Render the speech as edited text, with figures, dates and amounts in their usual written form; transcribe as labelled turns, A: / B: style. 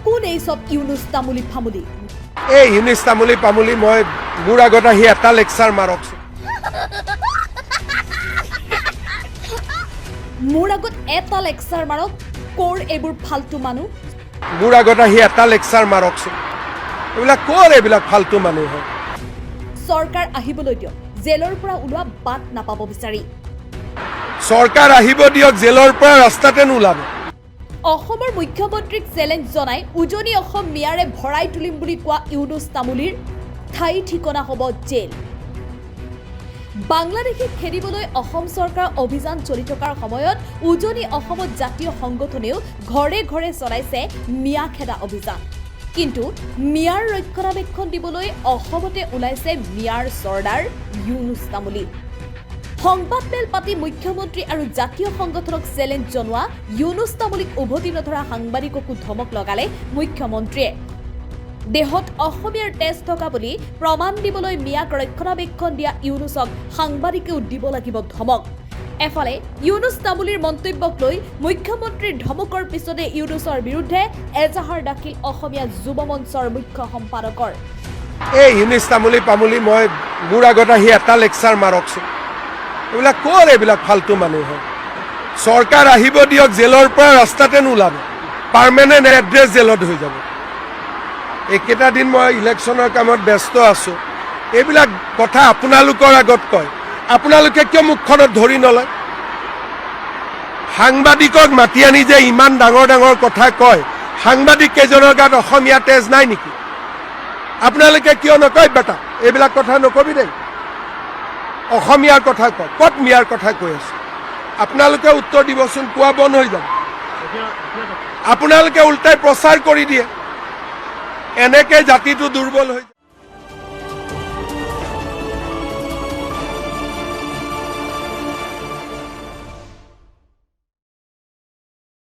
A: কোন এই চব ইউনুছ তামুলী ফামুলী?
B: এই ইউনিছ তামুলী পামুলি, মই মোৰ আগত আহি এটা লেকচাৰ মাৰকচোন।
A: মোৰ আগত এটা লেকচাৰ মাৰক, ক'ৰ এইবোৰ ফাল্টু মানুহ?
B: মোৰ আগত আহি এটা লেকচাৰ মাৰকচোন। এইবিলাক ক'ৰ এইবিলাক ফাল্টু মানুহ হয়?
A: চৰকাৰ আহিবলৈ দিয়ক, জেলৰ পৰা ওলোৱা বাট নাপাব বিচাৰি।
B: চৰকাৰ আহিব দিয়ক, জেলৰ পৰা ৰাস্তাতে নোলাব।
A: অসমৰ মুখ্যমন্ত্ৰীক চেলেঞ্জ জনাই উজনি অসম মিয়াৰে ভৰাই তুলিম বুলি কোৱা ইউনুছ তামুলীৰ স্থায়ী ঠিকনা হ'ব জেল। বাংলাদেশীক খেদিবলৈ অসম চৰকাৰৰ অভিযান চলি থকাৰ সময়ত উজনি অসমত জাতীয় সংগঠনেও ঘৰে ঘৰে চলাইছে মিয়া খেদা অভিযান। কিন্তু মিয়াৰ ৰক্ষণাবেক্ষণ দিবলৈ অসমতে ওলাইছে মিয়াৰ চৰ্দাৰ ইউনুছ তামুলী। সংবাদমেল পাতি মুখ্যমন্ত্ৰী আৰু জাতীয় সংগঠনক চেলেঞ্জ জনোৱা ইউনুছ তামুলীক উভতি নধৰা সাংবাদিককো ধমক লগালে মুখ্যমন্ত্ৰীয়ে। দেহত অসমীয়াৰ তেজ থকা বুলি প্ৰমাণ দিবলৈ মিয়াক ৰক্ষণাবেক্ষণ দিয়া ইউনুছক সাংবাদিকেও দিব লাগিব ধমক। এফালে ইউনুছ তামুলীৰ মন্তব্যক লৈ মুখ্যমন্ত্ৰীৰ ধমকৰ পিছতে ইউনুছৰ বিৰুদ্ধে এজাহাৰ দাখিল অসমীয়া যুৱ মঞ্চৰ মুখ্য সম্পাদকৰ।
B: এই ইউনিছ তামুলী পামুলি, মই মোৰ আগত আহি এটা লেকচাৰ মাৰকচোন। এইবিলাক ক'ৰ এইবিলাক ফাল্টু মানুহ হয়? চৰকাৰ আহিব দিয়ক, জেলৰ পৰা ৰাস্তাতে নোলাব। পাৰ্মানেণ্ট এড্ৰেছ জেলত হৈ যাব। এইকেইটা দিন মই ইলেকশ্যনৰ কামত ব্যস্ত আছোঁ। এইবিলাক কথা আপোনালোকৰ আগত কয়, আপোনালোকে কিয় মুখখনত ধৰি নলয়? সাংবাদিকক মাতি আনি যে ইমান ডাঙৰ ডাঙৰ কথা কয়, সাংবাদিক কেইজনৰ গাত অসমীয়া তেজ নাই নেকি? আপোনালোকে কিয় নকয়, বেটা, এইবিলাক কথা নকবি দেই, অসমীয়াৰ কথা কয়, ক'ত মিয়াৰ কথা কৈ আছে? আপোনালোকে উত্তৰ দিবচোন, কোৱা বন্ধ হৈ যাব। আপোনালোকে উল্টাই প্ৰচাৰ কৰি দিয়ে। এনেকে জাতিটো দুৰ্বল হৈ যাব।